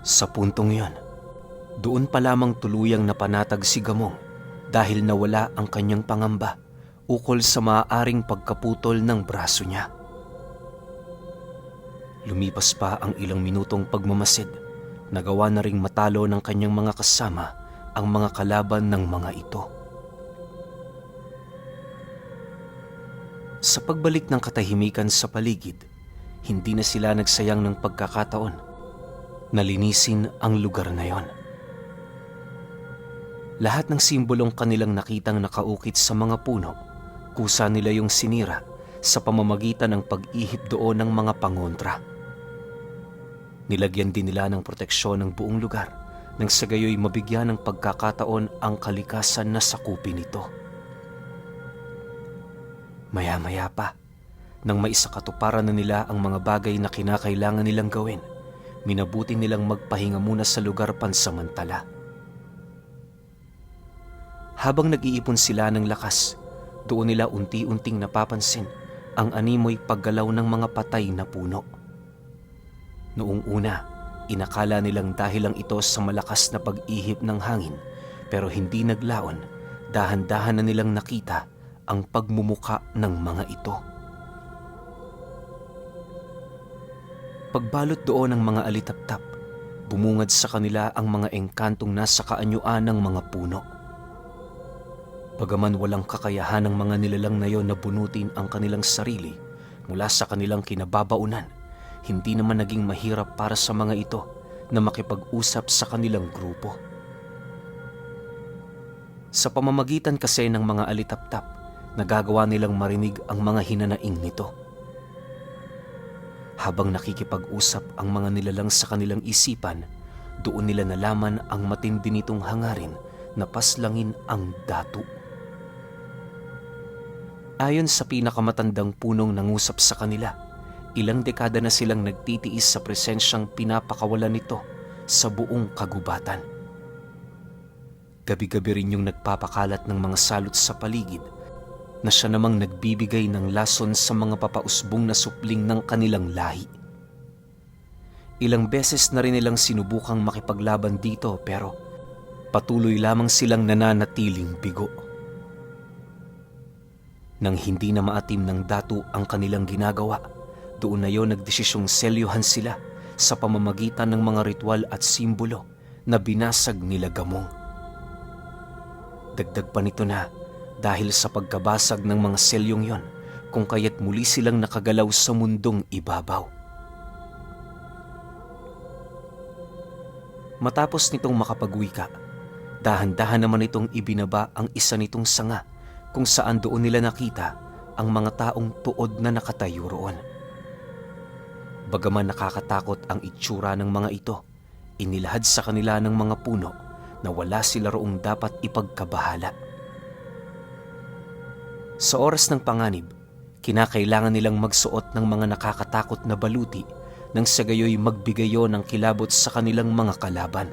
Sa puntong yon, doon pa lamang tuluyang napanatag si Gamong dahil nawala ang kanyang pangamba ukol sa maaaring pagkaputol ng braso niya. Lumipas pa ang ilang minutong pagmamasid, nagawa na ring matalo ng kanyang mga kasama ang mga kalaban ng mga ito. Sa pagbalik ng katahimikan sa paligid, hindi na sila nagsayang ng pagkakataon na linisin ang lugar na yon. Lahat ng simbolong kanilang nakitang nakaukit sa mga puno, kusa nila yung sinira sa pamamagitan ng pag-ihip doon ng mga pangontra. Nilagyan din nila ng proteksyon ng buong lugar nang sa gayo'y mabigyan ng pagkakataon ang kalikasan na sakupin nito. Maya-maya pa, nang maisakatuparan na nila ang mga bagay na kinakailangan nilang gawin, minabuti nilang magpahinga muna sa lugar pansamantala. Habang nag-iipon sila ng lakas, doon nila unti-unting napapansin ang animoy paggalaw ng mga patay na puno. Noong una, inakala nilang dahil lang ito sa malakas na pag-ihip ng hangin, pero hindi naglaon, dahan-dahan na nilang nakita ang pagmumukha ng mga ito. Pagbalot doon ng mga alitaptap, bumungad sa kanila ang mga engkantong nasa kaanyuan ng mga puno. Bagaman walang kakayahan ng mga nilalang na yon na bunutin ang kanilang sarili mula sa kanilang kinababaunan, hindi naman naging mahirap para sa mga ito na makipag-usap sa kanilang grupo. Sa pamamagitan kasi ng mga alitaptap, nagagawa nilang marinig ang mga hinanaing nito. Habang nakikipag-usap ang mga nilalang sa kanilang isipan, doon nila nalaman ang matindi nitong hangarin na paslangin ang datu. Ayon sa pinakamatandang punong nangusap sa kanila, ilang dekada na silang nagtitiis sa presensyang pinapakawalan nito sa buong kagubatan. Gabi-gabi rin yung nagpapakalat ng mga salot sa paligid na siya namang nagbibigay ng lason sa mga papausbong na supling ng kanilang lahi. Ilang beses na rin nilang sinubukang makipaglaban dito pero patuloy lamang silang nananatiling bigo. Nang hindi na maatim ng datu ang kanilang ginagawa, doon na yon nagdesisyong selyuhan sila sa pamamagitan ng mga ritual at simbolo na binasag nila Gamong. Dagdag pa nito na dahil sa pagkabasag ng mga selyong yon, kung kaya't muli silang nakagalaw sa mundong ibabaw. Matapos nitong makapagwika, dahan-dahan naman itong ibinaba ang isa nitong sanga kung saan doon nila nakita ang mga taong tuod na nakatayo roon. Bagaman nakakatakot ang itsura ng mga ito, inilahad sa kanila ng mga puno na wala sila roong dapat ipagkabahala. Sa oras ng panganib, kinakailangan nilang magsuot ng mga nakakatakot na baluti nang sa gayo'y magbigay yon ng kilabot sa kanilang mga kalaban.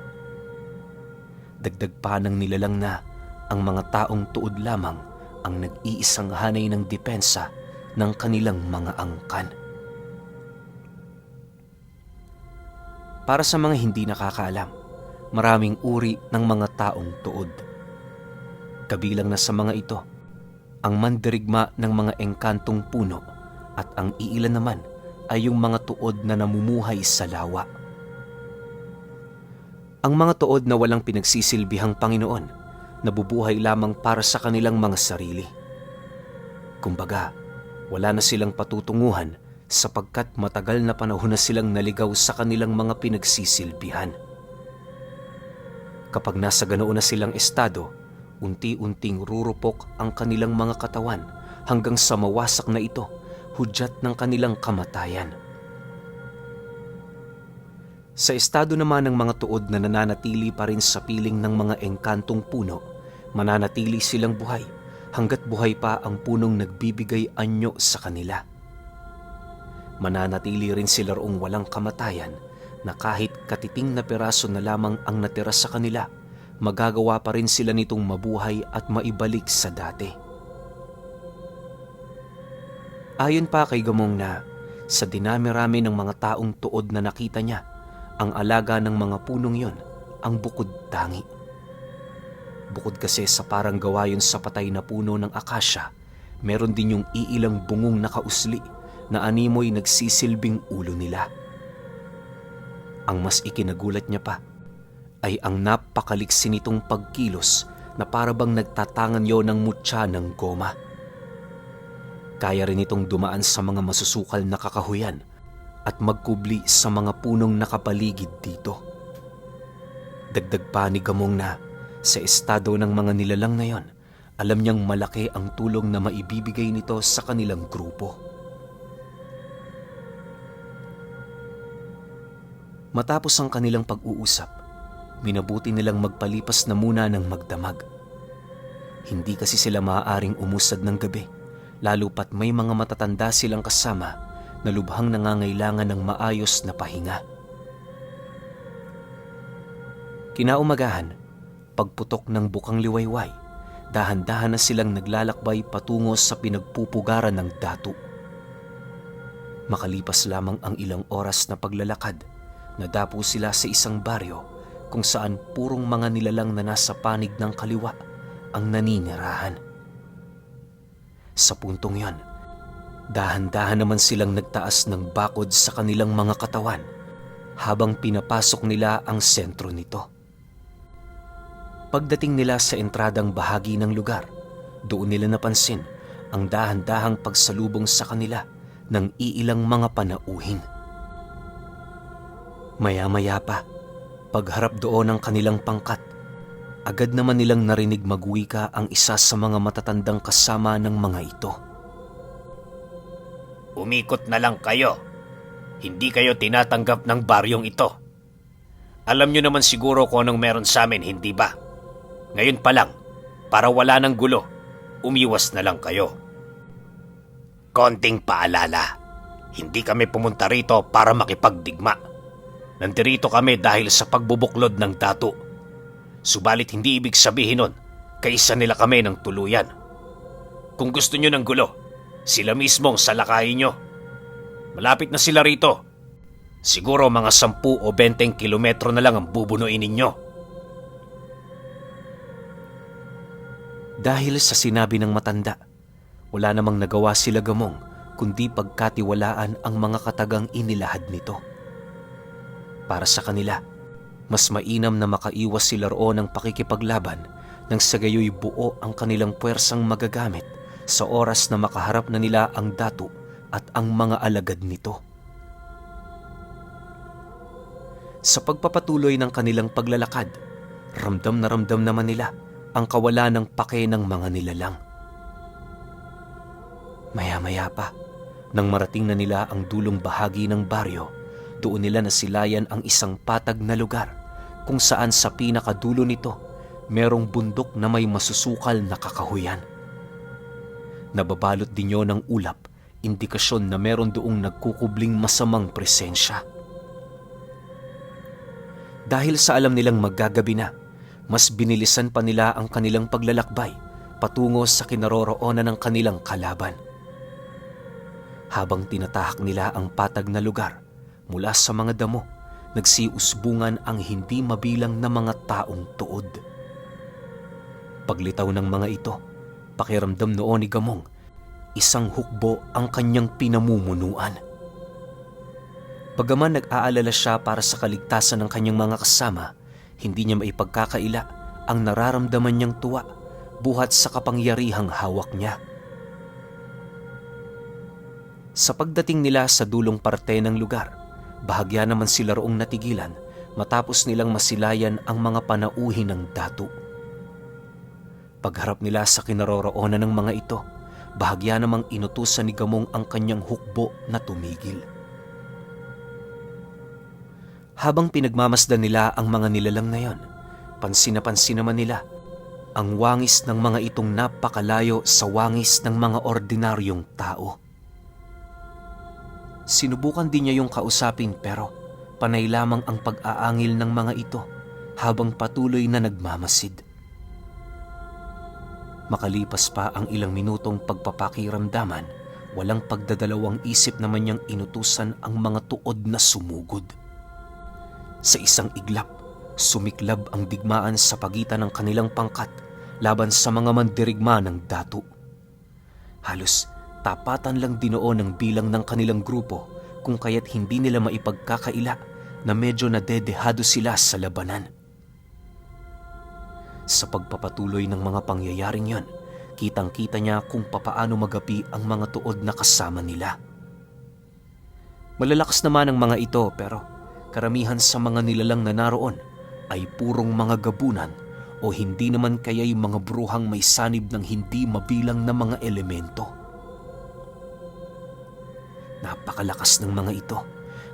Dagdag pa ng nilalang na ang mga taong tuod lamang ang nag-iisang hanay ng depensa ng kanilang mga angkan. Para sa mga hindi nakakaalam, maraming uri ng mga taong tuod. Kabilang na sa mga ito, ang mandirigma ng mga engkantong puno at ang iilan naman ay yung mga tuod na namumuhay sa lawa. Ang mga tuod na walang pinagsisilbihang Panginoon, nabubuhay lamang para sa kanilang mga sarili. Kumbaga, wala na silang patutunguhan sapagkat matagal na panahon na silang naligaw sa kanilang mga pinagsisilbihan. Kapag nasa ganoon na silang estado, unti-unting rurupok ang kanilang mga katawan hanggang sa mawasak na ito, hudyat ng kanilang kamatayan. Sa estado naman ng mga tuod na nananatili pa rin sa piling ng mga engkantong puno, mananatili silang buhay hanggat buhay pa ang punong nagbibigay anyo sa kanila. Mananatili rin sila roong walang kamatayan na kahit katiting na piraso na lamang ang natira sa kanila, magagawa pa rin sila nitong mabuhay at maibalik sa dati. Ayon pa kay Gamong na sa dinami-rami ng mga taong tuod na nakita niya, Ang alaga ng mga punong yon ang bukod tangi. Bukod kasi sa parang gawa yun sa patay na puno ng akasya, meron din yung iilang bungong nakausli na animoy nagsisilbing ulo nila. Ang mas ikinagulat niya pa ay ang napakaliksi nitong pagkilos na para bang nagtatangan yon ng mutya ng goma. Kaya rin itong dumaan sa mga masusukal na kakahuyan at magkubli sa mga punong nakapaligid dito. Dagdag pa ni Gamong na sa estado ng mga nilalang na yon, alam niyang malaki ang tulong na maibibigay nito sa kanilang grupo. Matapos ang kanilang pag-uusap, minabuti nilang magpalipas na muna ng magdamag. Hindi kasi sila maaaring umusad ng gabi, lalo pat may mga matatanda silang kasama na lubhang nangangailangan ng maayos na pahinga. Kinaumagahan, pagputok ng bukang liwayway, dahan-dahan na silang naglalakbay patungo sa pinagpupugaran ng datu. Makalipas lamang ang ilang oras na paglalakad, nadapo sila sa isang baryo kung saan purong mga nilalang na nasa panig ng kaliwa ang naninirahan. Sa puntong yon, dahan-dahan naman silang nagtaas ng bakod sa kanilang mga katawan habang pinapasok nila ang sentro nito. Pagdating nila sa entradang bahagi ng lugar, doon nila napansin ang dahan-dahang pagsalubong sa kanila ng iilang mga panauhin. Maya-maya pa, pagharap doon ng kanilang pangkat, agad naman nilang narinig magwika ang isa sa mga matatandang kasama ng mga ito. Umikot na lang kayo. Hindi kayo tinatanggap ng baryong ito. Alam nyo naman siguro kung anong meron sa amin, hindi ba? Ngayon pa lang, para wala ng gulo, umiwas na lang kayo. Konting paalala, hindi kami pumunta rito para makipagdigma. Nandirito kami dahil sa pagbubuklod ng datu. Subalit hindi ibig sabihin nun, kaysa nila kami ng tuluyan. Kung gusto nyo ng gulo, sila mismo ang salakayin nyo. Malapit na sila rito. Siguro mga 10 o 20 kilometro na lang ang bubunuin ninyo. Dahil sa sinabi ng matanda, wala namang nagawa sila Gamong kundi pagkatiwalaan ang mga katagang inilahad nito. Para sa kanila, mas mainam na makaiwas sila roon ng pakikipaglaban nang sa gayoy buo ang kanilang puwersang magagamit sa oras na makaharap na nila ang datu at ang mga alagad nito. Sa pagpapatuloy ng kanilang paglalakad, ramdam na ramdam naman nila ang kawalan ng pake ng mga nilalang. Maya-maya pa, nang marating na nila ang dulong bahagi ng baryo, doon nila nasilayan ang isang patag na lugar kung saan sa pinakadulo nito merong bundok na may masusukal na kakahuyan. Nababalot din yon ng ulap, indikasyon na meron doong nagkukubling masamang presensya. Dahil sa alam nilang maggagabi na, mas binilisan pa nila ang kanilang paglalakbay patungo sa kinaroroonan ng kanilang kalaban. Habang tinatahak nila ang patag na lugar, mula sa mga damo, nagsiusbungan ang hindi mabilang na mga taong tuod. Paglitaw ng mga ito, pakiramdam noon ni Gamong, isang hukbo ang kanyang pinamumunuan. Bagaman nag-aalala siya para sa kaligtasan ng kanyang mga kasama, hindi niya maipagkakaila ang nararamdaman niyang tuwa buhat sa kapangyarihang hawak niya. Sa pagdating nila sa dulong parte ng lugar, bahagya naman sila roong natigilan matapos nilang masilayan ang mga panauhin ng datu. Pagharap nila sa kinaroroonan ng mga ito, bahagya namang inutusan ni Gamong ang kanyang hukbo na tumigil. Habang pinagmamasdan nila ang mga nilalang na yon, pansin na pansin naman nila ang wangis ng mga itong napakalayo sa wangis ng mga ordinaryong tao. Sinubukan din niya yung kausapin pero panay lamang ang pag-aangil ng mga ito habang patuloy na nagmamasid. Makalipas pa ang ilang minutong pagpapakiramdaman, walang pagdadalawang isip naman niyang inutusan ang mga tuod na sumugod. Sa isang iglap, sumiklab ang digmaan sa pagitan ng kanilang pangkat laban sa mga mandirigma ng datu. Halos tapatan lang din noon ang bilang ng kanilang grupo kung kaya't hindi nila maipagkakaila na medyo nadedehado sila sa labanan. Sa pagpapatuloy ng mga pangyayaring yon, kitang-kita niya kung papaano magapi ang mga tuod na kasama nila. Malalakas naman ang mga ito pero karamihan sa mga nilalang na naroon ay purong mga gabunan o hindi naman kaya'y mga bruhang may sanib ng hindi mabilang na mga elemento. Napakalakas ng mga ito,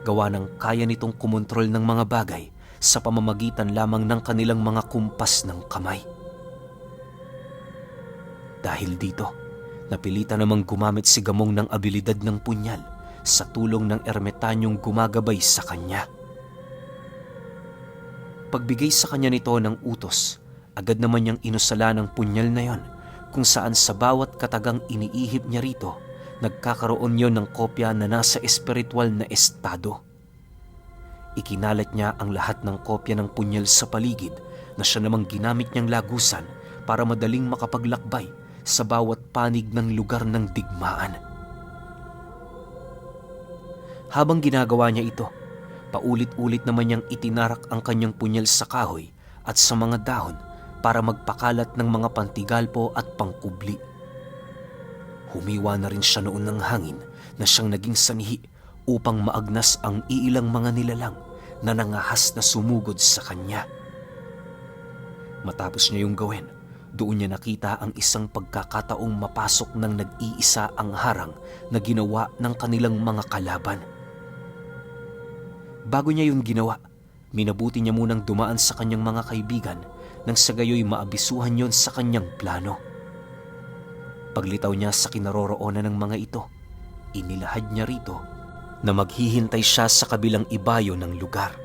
gawa ng kaya nitong kumontrol ng mga bagay sa pamamagitan lamang ng kanilang mga kumpas ng kamay. Dahil dito, napilitan namang gumamit si Gamong ng abilidad ng punyal sa tulong ng ermitanyong gumagabay sa kanya. Pagbigay sa kanya nito ng utos, agad naman niyang inusala ng punyal na yon kung saan sa bawat katagang iniihip niya rito, nagkakaroon yon ng kopya na nasa espiritual na estado. Ikinalat niya ang lahat ng kopya ng punyal sa paligid na siya namang ginamit niyang lagusan para madaling makapaglakbay sa bawat panig ng lugar ng digmaan. Habang ginagawa niya ito, paulit-ulit naman niyang itinarak ang kanyang punyal sa kahoy at sa mga dahon para magpakalat ng mga pantigalpo at pangkubli. Humiwa na rin siya noon ng hangin na siyang naging sanhi upang maagnas ang iilang mga nilalang na nangahas na sumugod sa kanya. Matapos niya yung gawin, doon niya nakita ang isang pagkakataong mapasok ng nag-iisa ang harang na ginawa ng kanilang mga kalaban. Bago niya yun ginawa, minabuti niya munang dumaan sa kanyang mga kaibigan nang sa gayo'y maabisuhan yon sa kanyang plano. Paglitaw niya sa kinaroroonan ng mga ito, inilahad niya rito na maghihintay siya sa kabilang ibayo ng lugar.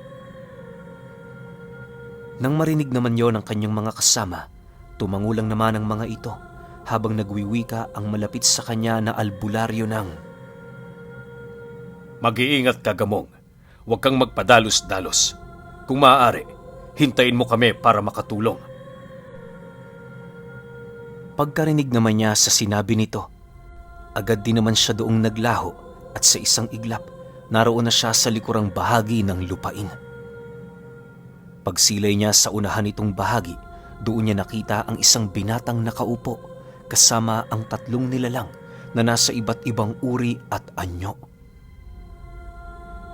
Nang marinig naman yon ng kanyang mga kasama, tumangulang naman ang mga ito habang nagwiwika ang malapit sa kanya na albularyo ng Mag-iingat ka, Gamong. Huwag kang magpadalos-dalos. Kung maaari, hintayin mo kami para makatulong. Pagkarinig naman niya sa sinabi nito, agad din naman siya doong naglaho at sa isang iglap, naroon na siya sa likurang bahagi ng lupain. Pagsilay niya sa unahan nitong bahagi, doon niya nakita ang isang binatang nakaupo kasama ang tatlong nilalang na nasa iba't ibang uri at anyo.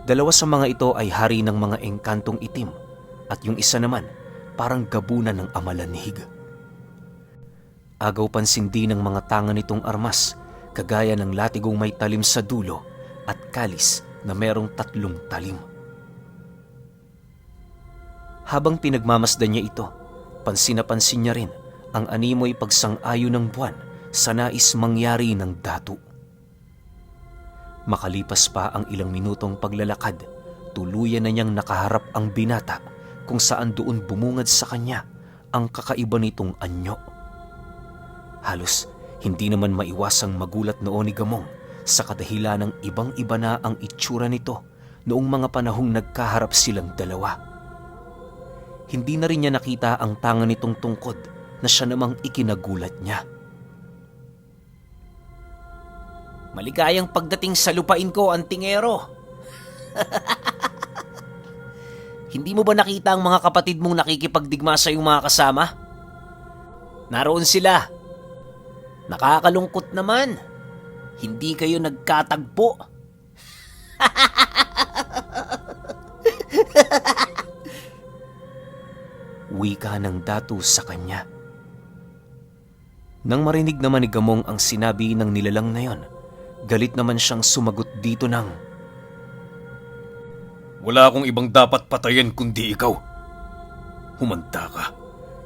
Dalawa sa mga ito ay hari ng mga engkantong itim at yung isa naman parang gabunan ng amalanhig. Agaw pansin din ng mga tanga nitong armas kagaya ng latigong may talim sa dulo at kalis na merong tatlong talim. Habang pinagmamasdan niya ito, pansin na pansin niya rin ang animoy pagsang-ayon ng buwan sa nais mangyari ng datu. Makalipas pa ang ilang minutong paglalakad, tuluyan na niyang nakaharap ang binata kung saan doon bumungad sa kanya ang kakaiba nitong anyo. Halos hindi naman maiwasang magulat noon ni Gamong sa kadahilan ng ibang-iba na ang itsura nito noong mga panahong nagkaharap silang dalawa. Hindi na rin niya nakita ang tanga nitong tungkod na siya namang ikinagulat niya. Maligayang pagdating sa lupain ko, antingero. Hindi mo ba nakita ang mga kapatid mong nakikipagdigma sa iyong mga kasama? Naroon sila. Nakakalungkot naman. Hindi kayo nagkatagpo. Wika ng datu sa kanya. Nang marinig naman ni Gamong ang sinabi ng nilalang na yon, galit naman siyang sumagot dito ng Wala akong ibang dapat patayin kundi ikaw. Humanda ka.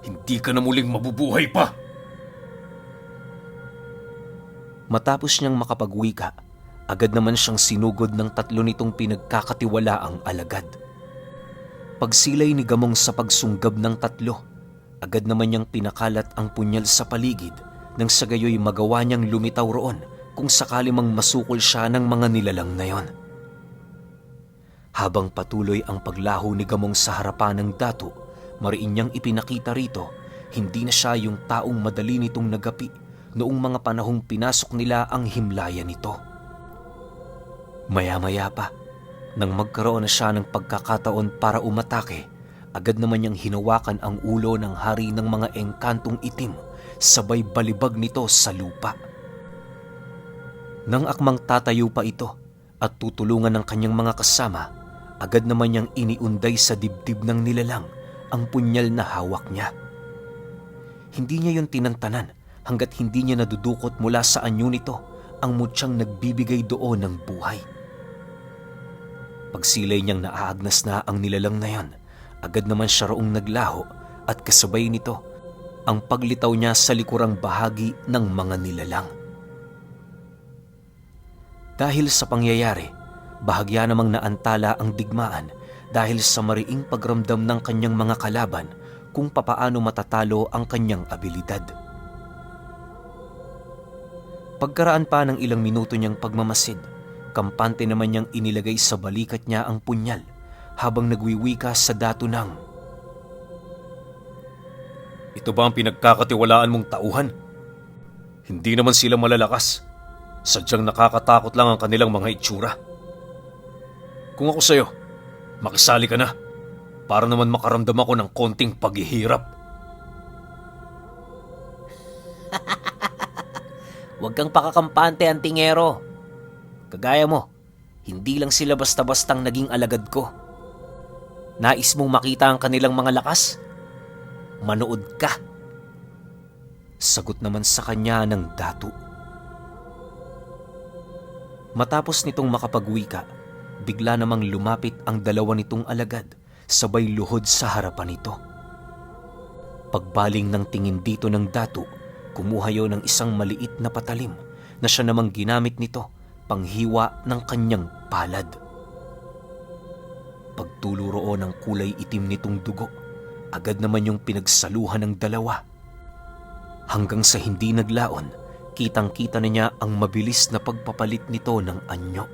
Hindi ka na muling mabubuhay pa. Matapos niyang makapagwika, agad naman siyang sinugod ng tatlo nitong pinagkakatiwalaang alagad. Pagsilay ni Gamong sa pagsunggab ng tatlo, agad naman niyang pinakalat ang punyal sa paligid nang sa gayo'y magawa niyang lumitaw roon kung sakali mang masukol siya ng mga nilalang na yon. Habang patuloy ang paglaho ni Gamong sa harapan ng datu, mariin niyang ipinakita rito, hindi na siya yung taong madali nitong nagapi noong mga panahong pinasok nila ang himlayan nito. Maya-maya pa, nang magkaroon na siya ng pagkakataon para umatake, agad naman niyang hinawakan ang ulo ng hari ng mga engkantong itim, sabay balibag nito sa lupa. Nang akmang tatayo pa ito at tutulungan ng kanyang mga kasama, agad naman niyang iniunday sa dibdib ng nilalang ang punyal na hawak niya. Hindi niya yon tinantanan hanggat hindi niya nadudukot mula sa anyo nito ang mutyang nagbibigay doon ng buhay. Pagsilay niyang naaagnas na ang nilalang na yon, agad naman siya roong naglaho at kasabay nito ang paglitaw niya sa likurang bahagi ng mga nilalang. Dahil sa pangyayari, bahagya namang naantala ang digmaan dahil sa mariing pagramdam ng kanyang mga kalaban kung papaano matatalo ang kanyang abilidad. Pagkaraan pa ng ilang minuto niyang pagmamasid, kampante naman niyang inilagay sa balikat niya ang punyal habang nagwiwika sa dato ng, "Ito ba ang pinagkakatiwalaan mong tauhan? Hindi naman sila malalakas. Sadyang nakakatakot lang ang kanilang mga itsura. Kung ako sa'yo, makisali ka na para naman makaramdam ako ng konting paghihirap." "Huwag kang pakakampante, antingero. Kagaya mo, hindi lang sila basta-bastang naging alagad ko. Nais mong makita ang kanilang mga lakas? Manood ka." Sagot naman sa kanya ng datu. Matapos nitong makapagwika, bigla namang lumapit ang dalawa nitong alagad, sabay luhod sa harapan nito. Pagbaling ng tingin dito ng datu, kumuha yon ng isang maliit na patalim na siya namang ginamit nito panghiwa ng kanyang palad. Pagtulo roon ng kulay itim nitong dugo, agad naman yung pinagsaluhan ng dalawa. Hanggang sa hindi naglaon, kitang-kita na niya ang mabilis na pagpapalit nito ng anyo.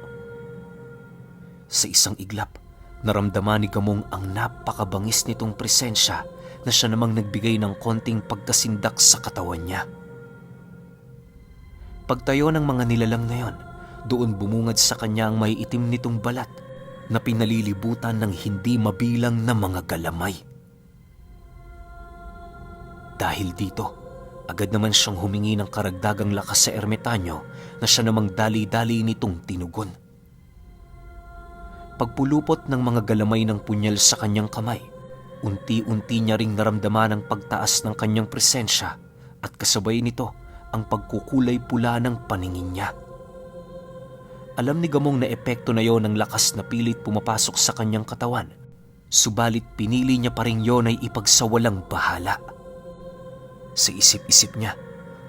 Sa isang iglap, naramdaman ni Gamong ang napakabangis nitong presensya na siya namang nagbigay ng konting pagkasindak sa katawan niya. Pagtayo ng mga nilalang na yon, doon bumungad sa kanya ang may itim nitong balat na pinalilibutan ng hindi mabilang na mga galamay. Dahil dito, agad naman siyang humingi ng karagdagang lakas sa ermitanyo na siya namang dali-dali nitong tinugon. Pagpulupot ng mga galamay ng punyal sa kanyang kamay, unti-unti niya ring naramdaman ang pagtaas ng kanyang presensya at kasabay nito ang pagkukulay pula ng paningin niya. Alam ni Gamong na epekto na yon ng lakas na pilit pumapasok sa kanyang katawan, subalit pinili niya pa rin yon ay ipagsawalang bahala. Sa isip-isip niya,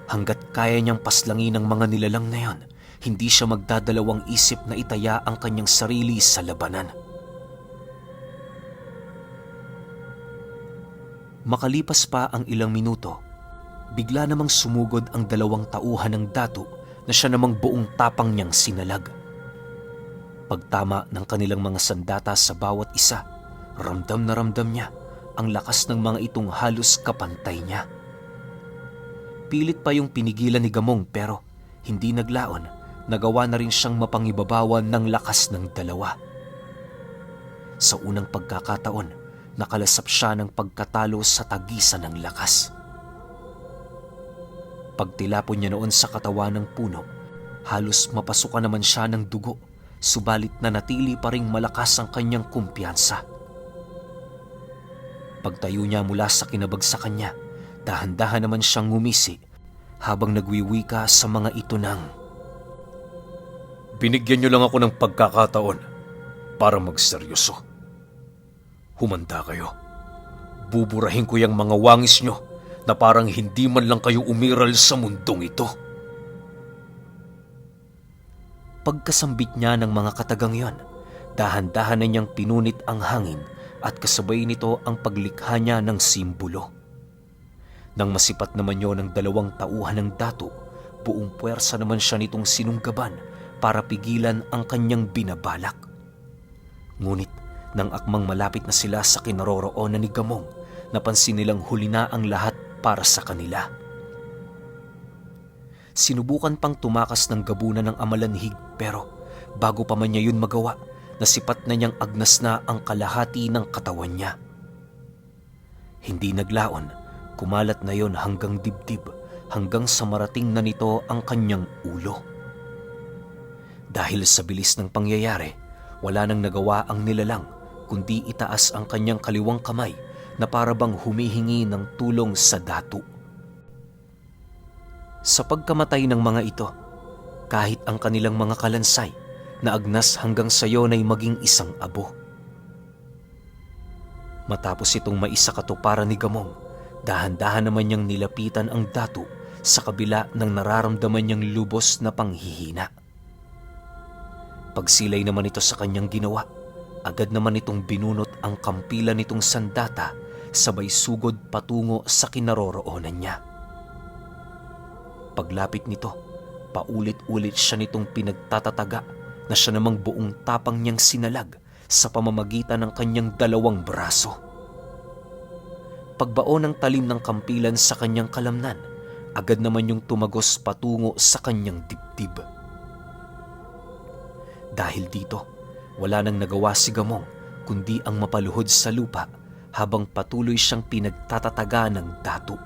hanggat kaya niyang paslangin ang mga nilalang na yon, hindi siya magdadalawang isip na itaya ang kanyang sarili sa labanan. Makalipas pa ang ilang minuto, bigla namang sumugod ang dalawang tauhan ng datu na siya namang buong tapang niyang sinalag. Pagtama ng kanilang mga sandata sa bawat isa, ramdam na ramdam niya ang lakas ng mga itong halos kapantay niya. Pilit pa yung pinigilan ni Gamong pero hindi naglaon, nagawa na rin siyang mapangibabawan ng lakas ng dalawa. Sa unang pagkakataon, nakalasap siya ng pagkatalo sa tagisan ng lakas. Pagtilapon niya noon sa katawan ng puno, halos mapasukan naman siya ng dugo, subalit nanatili pa ring malakas ang kanyang kumpiyansa. Pagtayo niya mula sa kinabagsakan niya, dahan-dahan naman siyang ngumisi habang nagwiwika sa mga ito ng, "Binigyan niyo lang ako ng pagkakataon para magseryoso. Humanda kayo. Buburahin ko yung mga wangis niyo na parang hindi man lang kayo umiral sa mundong ito." Pagkasambit niya ng mga katagang yon, dahan-dahan na niyang pinunit ang hangin at kasabay nito ang paglikha niya ng simbolo. Nang masipat naman yon ng dalawang tauhan ng datu, buong puwersa naman siya nitong sinunggaban para pigilan ang kanyang binabalak. Ngunit nang akmang malapit na sila sa kinaroroonan ni Gamong, napansin nilang huli na ang lahat para sa kanila. Sinubukan pang tumakas ng gabunan ng amalanhig pero bago pa man niya yun magawa, nasipat na niyang agnas na ang kalahati ng katawan niya. Hindi naglaon, kumalat na yon hanggang dibdib hanggang sa marating na nito ang kanyang ulo. Dahil sa bilis ng pangyayari, wala nang nagawa ang nilalang kundi itaas ang kanyang kaliwang kamay na para bang humihingi ng tulong sa datu. Sa pagkamatay ng mga ito, kahit ang kanilang mga kalansay na agnas hanggang sayo ay maging isang abo. Matapos itong maisakatuparan ni Gamong, dahan-dahan naman niyang nilapitan ang datu sa kabila ng nararamdaman niyang lubos na panghihina. Pagsilay naman ito sa kanyang ginawa, agad naman itong binunot ang kampila nitong sandata sabay sugod patungo sa kinaroroonan niya. Paglapit nito, paulit-ulit siya nitong pinagtatataga na siya namang buong tapang niyang sinalag sa pamamagitan ng kanyang dalawang braso. Pagbao ng talim ng kampilan sa kanyang kalamnan, agad naman yung tumagos patungo sa kanyang dibdib. Dahil dito, wala nang nagawa si Gamong kundi ang mapaluhod sa lupa habang patuloy siyang pinagtatataga ng datu.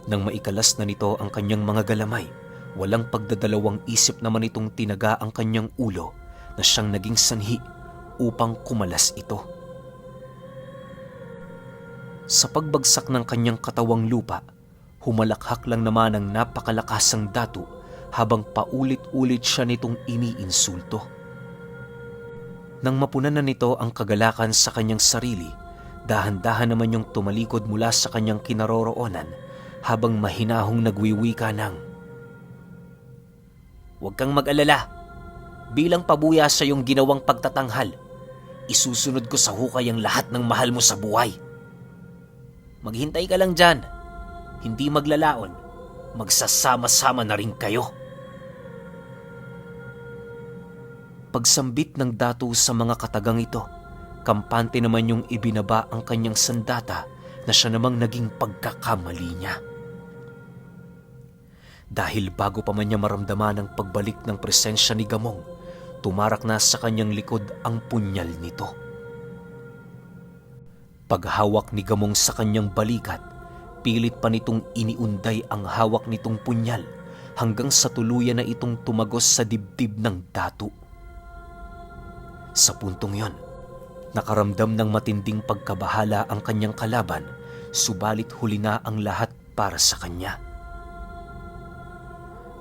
Nang maikalas na nito ang kanyang mga galamay, walang pagdadalawang isip naman itong tinaga ang kanyang ulo na siyang naging sanhi upang kumalas ito. Sa pagbagsak ng kanyang katawang lupa, humalakhak lang naman ang napakalakas ang datu habang paulit-ulit siya nitong iniinsulto. Nang mapunan na nito ang kagalakan sa kanyang sarili, dahan-dahan naman yung tumalikod mula sa kanyang kinaroroonan habang mahinahong nagwiwika ng, "Huwag kang mag-alala. Bilang pabuya sa iyong ginawang pagtatanghal, isusunod ko sa hukay ang lahat ng mahal mo sa buhay. Maghintay ka lang dyan. Hindi maglalaon. Magsasama-sama na rin kayo." Pagsambit ng datu sa mga katagang ito, kampante naman yung ibinaba ang kanyang sandata na siya namang naging pagkakamali niya. Dahil bago pa man niya maramdaman ang pagbalik ng presensya ni Gamong, tumarak na sa kanyang likod ang punyal nito. Paghawak ni Gamong sa kanyang balikat, pilit pa nitong iniunday ang hawak nitong punyal hanggang sa tuluyan na itong tumagos sa dibdib ng datu. Sa puntong yon, nakaramdam ng matinding pagkabahala ang kanyang kalaban, subalit huli na ang lahat para sa kanya.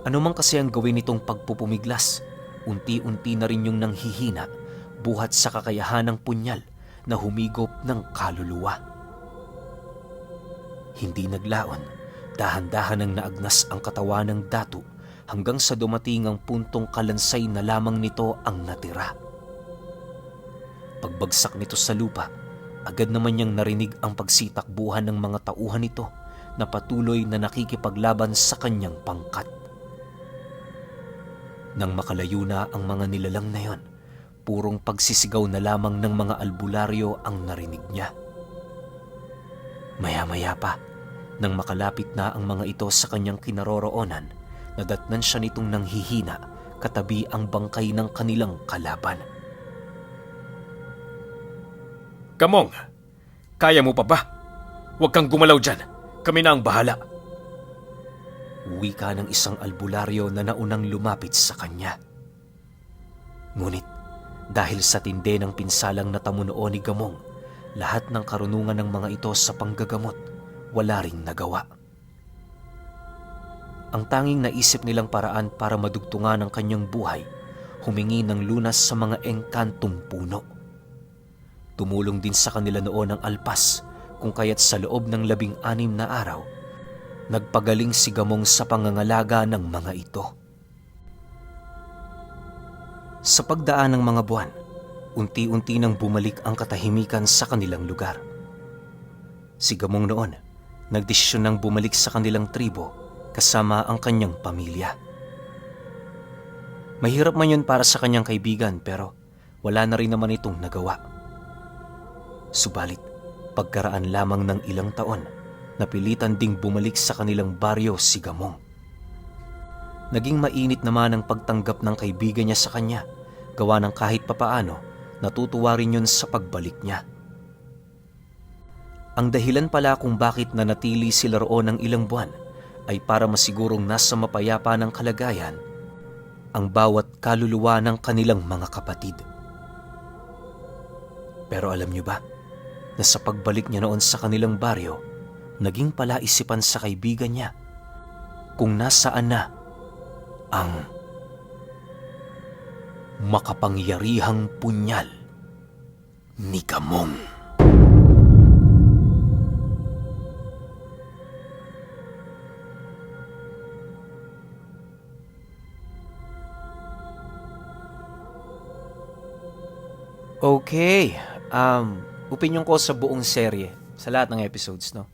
Ano man kasi ang gawin nitong pagpupumiglas, unti-unti na rin yung nanghihina buhat sa kakayahan ng punyal na humigop ng kaluluwa. Hindi naglaon, dahan-dahan ang naagnas ang katawan ng datu hanggang sa dumating ang puntong kalansay na lamang nito ang natira. Pagbagsak nito sa lupa, agad naman niyang narinig ang pagsitakbuhan ng mga tauhan nito na patuloy na nakikipaglaban sa kanyang pangkat. Nang makalayo na ang mga nilalang na yon, purong pagsisigaw na lamang ng mga albularyo ang narinig niya. Maya-maya pa, nang makalapit na ang mga ito sa kanyang kinaroroonan, nadatnan siya nitong nanghihina katabi ang bangkay ng kanilang kalaban. Gamong, kaya mo pa ba? Huwag kang gumalaw dyan. Kami na ang bahala. Wika ng isang albularyo na naunang lumapit sa kanya. Ngunit dahil sa tindi ng pinsalang natamo noon ni Gamong, lahat ng karunungan ng mga ito sa panggagamot wala ring nagawa. Ang tanging naisip nilang paraan para madugtungan ang kanyang buhay, humingi ng lunas sa mga engkantong puno. Tumulong din sa kanila noon ang alpas, kung kaya't sa loob ng 16 na araw, nagpagaling si Gamong sa pangangalaga ng mga ito. Sa pagdaan ng mga buwan, unti-unti nang bumalik ang katahimikan sa kanilang lugar. Si Gamong noon, nagdesisyon nang bumalik sa kanilang tribo kasama ang kanyang pamilya. Mahirap man yun para sa kanyang kaibigan pero Wala na rin naman itong nagawa. Subalit, pagkaraan lamang ng ilang taon, napilitan ding bumalik sa kanilang baryo si Gamong. Naging mainit naman ang pagtanggap ng kaibigan niya sa kanya, gawa ng kahit papaano, natutuwa rin yun sa pagbalik niya. Ang dahilan pala kung bakit nanatili sila roon ng ilang buwan ay para masigurong nasa mapayapa ng kalagayan ang bawat kaluluwa ng kanilang mga kapatid. Pero alam niyo ba na sa pagbalik niya noon sa kanilang baryo, naging palaisipan sa kaibigan niya kung nasaan na ang makapangyarihang punyal ni Gamong. Okay, opinion ko sa buong serye, sa lahat ng episodes, no?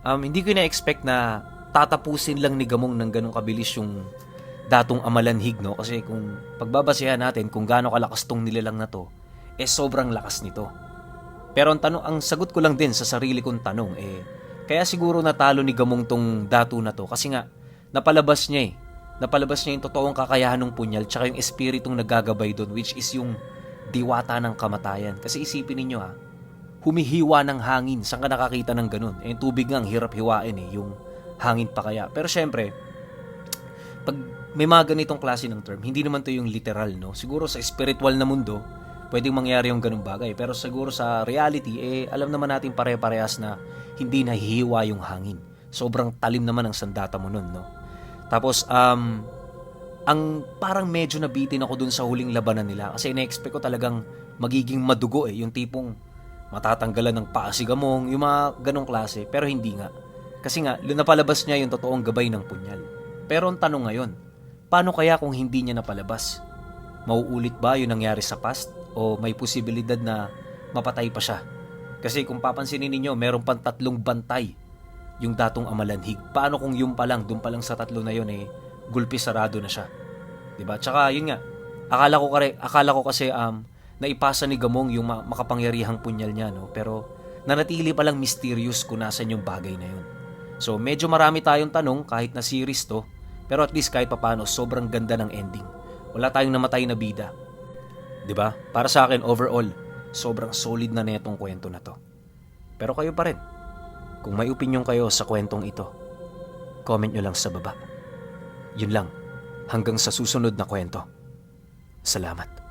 Hindi ko na-expect na tatapusin lang ni Gamong ng ganong kabilis yung datong amalanhig, no? Kasi kung pagbabasehan natin kung gaano kalakas tong nilalang na to, eh sobrang lakas nito. Pero ang tanong, ang sagot ko lang din sa sarili kong tanong, eh, kaya siguro natalo ni Gamong tong dato na to kasi nga, napalabas niya eh. Napalabas niya yung totoong kakayahan ng punyal tsaka yung espiritong nagagabay doon, which is yung diwata ng kamatayan. Kasi isipin ninyo ha, humihiwa ng hangin. Saan ka nakakita ng ganun? Eh, yung tubig nga ang hirap hiwain eh, yung hangin pa kaya. Pero syempre, pag may mga ganitong klase ng term, hindi naman to yung literal, no? Siguro sa spiritual na mundo, pwedeng mangyari yung ganung bagay. Pero siguro sa reality, eh, alam naman natin pare-parehas na hindi nahihiwa yung hangin. Sobrang talim naman ang sandata mo nun, no? Tapos, ang parang medyo nabitin ako dun sa huling labanan nila kasi ina-expect ko talagang magiging madugo eh, yung tipong matatanggalan ng paa si Gamong, yung mga ganong klase, pero hindi nga. Kasi nga, napalabas niya yung totoong gabay ng punyal. Pero ang tanong ngayon, paano kaya kung hindi niya napalabas? Mauulit ba yung nangyari sa past? O may posibilidad na mapatay pa siya? Kasi kung papansinin ninyo, meron pang 3 bantay yung datong amalanhig. Paano kung yung pa lang, dun pa lang sa 3 na yun eh, gulpi sarado na siya? Diba? Tsaka yun nga, akala ko kasi naipasa ni Gamong yung makapangyarihang punyal niya, no? Pero nanatili palang mysterious kung nasan yung bagay na yun. So medyo marami tayong tanong kahit na series to, pero at least kahit papano sobrang ganda ng ending. Wala tayong namatay na bida. Diba? Para sa akin overall, sobrang solid na netong kwento na to. Pero kayo pa rin, kung may opinion kayo sa kwentong ito, comment nyo lang sa baba. Yun lang, hanggang sa susunod na kwento. Salamat.